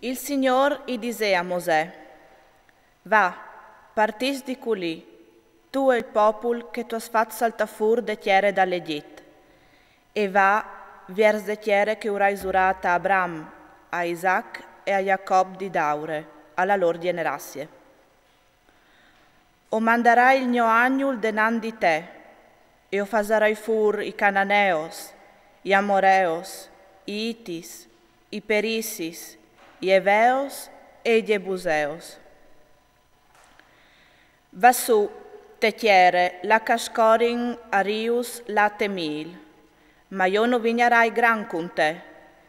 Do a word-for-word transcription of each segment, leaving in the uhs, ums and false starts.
Il Signôr i disè a Mosè: Va, partìs di culì, tu e il pòpul che tu âs fat saltâ fûr de tiere dal Egjit, e va viers de tiere che o ai zurât a Abram, a Isac e a Jacòb di dâure a la lôr gjenerassie. O mandarai il gno agnul denant di te, e o fasarai fûr i Cananeos, i Amoreos, i Itis, i Perissis, i Eveos e i Gjebuseos. Va sù te tiere là ch'a scorin a rius late mîl, ma jo no vignarai gran cun te,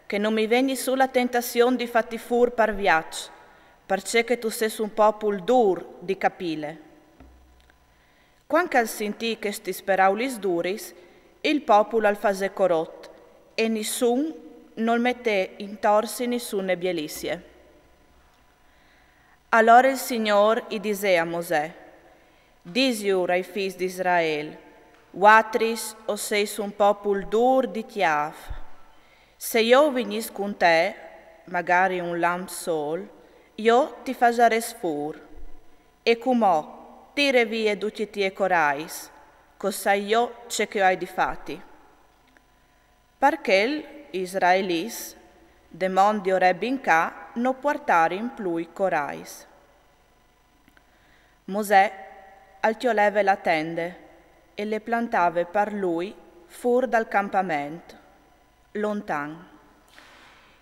che no mi vegni sù la tentazion di fâti fûr par viaç, parcè che tu sês un pòpul dûr di capîle. Cuant ch'al sintì chestis peraulis duris, il pòpul al fasè corot, e nissun nol metè intor si nissune bielissie. Alore il Signôr i disè a Mosè: Disiur ai fîs di Israel: Vuatris o sês un pòpul dûr di cjâf. Se jo o vignìs cun te, magari un lamp sôl, jo ti fasarès fûr. E cumò tire vie ducj i tiei corais, che o sai jo ce che o ai di fâti. Par chel i israelits, de mont di Oreb in ca, no puartarin plui corais. Mosè al cjoleve la tende e le plantave par lui fûr dal campament, lontan.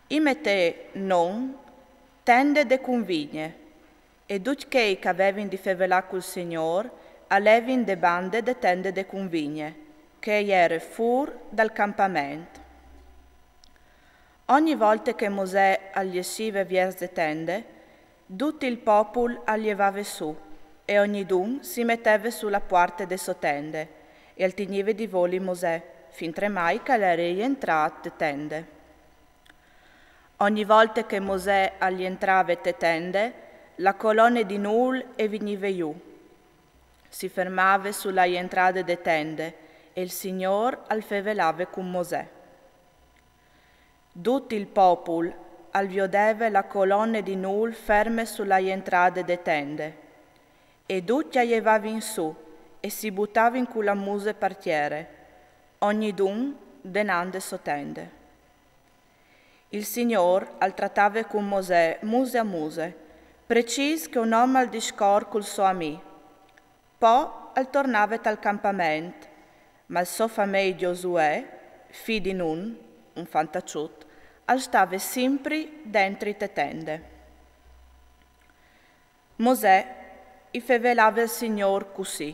I metè non tende de cunvigne, e ducj chei ch'a vevin di fevelâ cul Signôr a levin de bande de tende de cunvigne, che e jere fûr dal campament. Ogni volte che Mosè al jessive viers de tende, dut il pòpul al jevave sù, e ognidun si meteve su la puarte de sô tende, e al tignive di voli Mosè, fintremai ch'al jere jentrât te tende. Ogni volte che Mosè al jentrave te tende, la colone di nûl e vignive jù. Si fermave su la jentrade de tende, e il Signôr al fevelave cun Mosè. Dut il pòpul al viodeve la colone di nûl ferme su la jentrade de tende, e ducj a jevavin sù e si butavin cu la muse par tiere, ognidun denant de sô tende. Il Signôr al tratave cun Mosè muse a muse, precîs che un om al discor cul so amì. Po al tornave tal campament, ma il so famei Gjosuè, fi di Nun, un fantaçut, al stave simpri dentri te tende. Mosè i fevelave al Signôr cussì: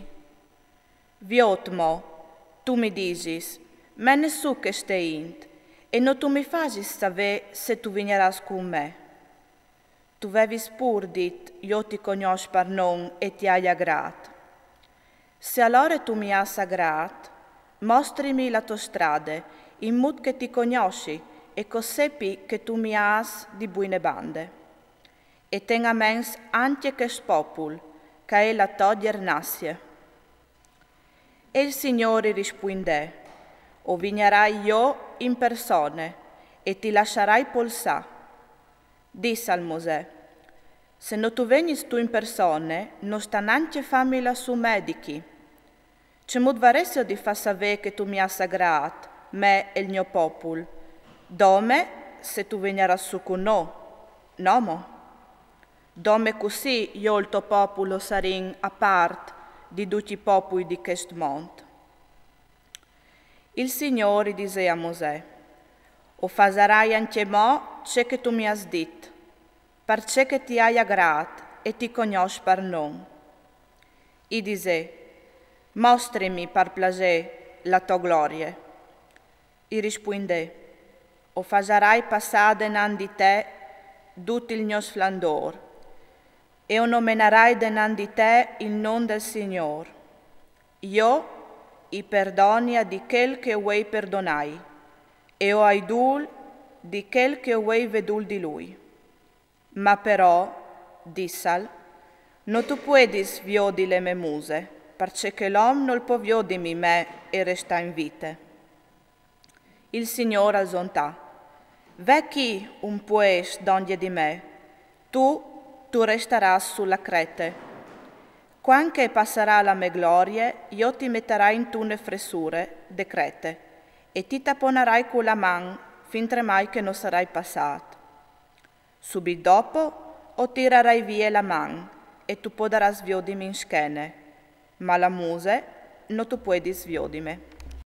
Viôt mo, tu mi disis: Mene sù cheste int, e no tu mi fasis savê se tu vignarâs cun me. Tu vevis pûr dit: Jo ti cognòs par non e ti ai agrât. Se alore tu mi âs agrât, mostrimi la tô strade, in mût che ti cognossi e che o sepi che tu mi âs di buine bande. E ten a ments ancje chest pòpul, ch'a è la tô gjernazie. E il Signôr i rispuindè: O vignarai jo in persone e ti lassarai polsâ. Dissal Mosè: Se no tu vegnis tu in persone, no sta nancje fâmi lassù me di chi. Cemût varessio di fâ savê che tu mi âs agrât, me e il gno pòpul? Dome se tu vignarâs sù cun nô, no mo? Dome cussì jo e il to pòpul o sarìn a part di ducj i pòpui di chest mont. Il Signôr i disè a Mosè: O fasarai ancjemò ce che tu mi âs dit, parcè che ti ai agrât e ti cognòs par non. I disè: Mostrimi par plasê la tô glorie. I rispuindè: O fasarai passâ denant di te dut il gno sflandôr, e o nomenarai denant di te il non dal Signôr. Jo i perdoni a di chel che o vuei perdonâi, e o ai dûl di chel che o vuei vê dûl di lui. Ma però, dissal, no tu puedis viodi le me muse, parcè che l'om nol pò viodimi me e restâ in vite. Il Signôr al zontà: Ve chi un puest dongje di me, Tu, tu restarâs su la crete. Cuant che e passarà la me glorie, jo ti metarai intune fressure de crete, e ti taponarai cu la man, fintremai che no sarai passât. Subit dopo, o tirarai vie la man, e tu podarâs viodimi in schene, ma la muse no tu puedis viodime.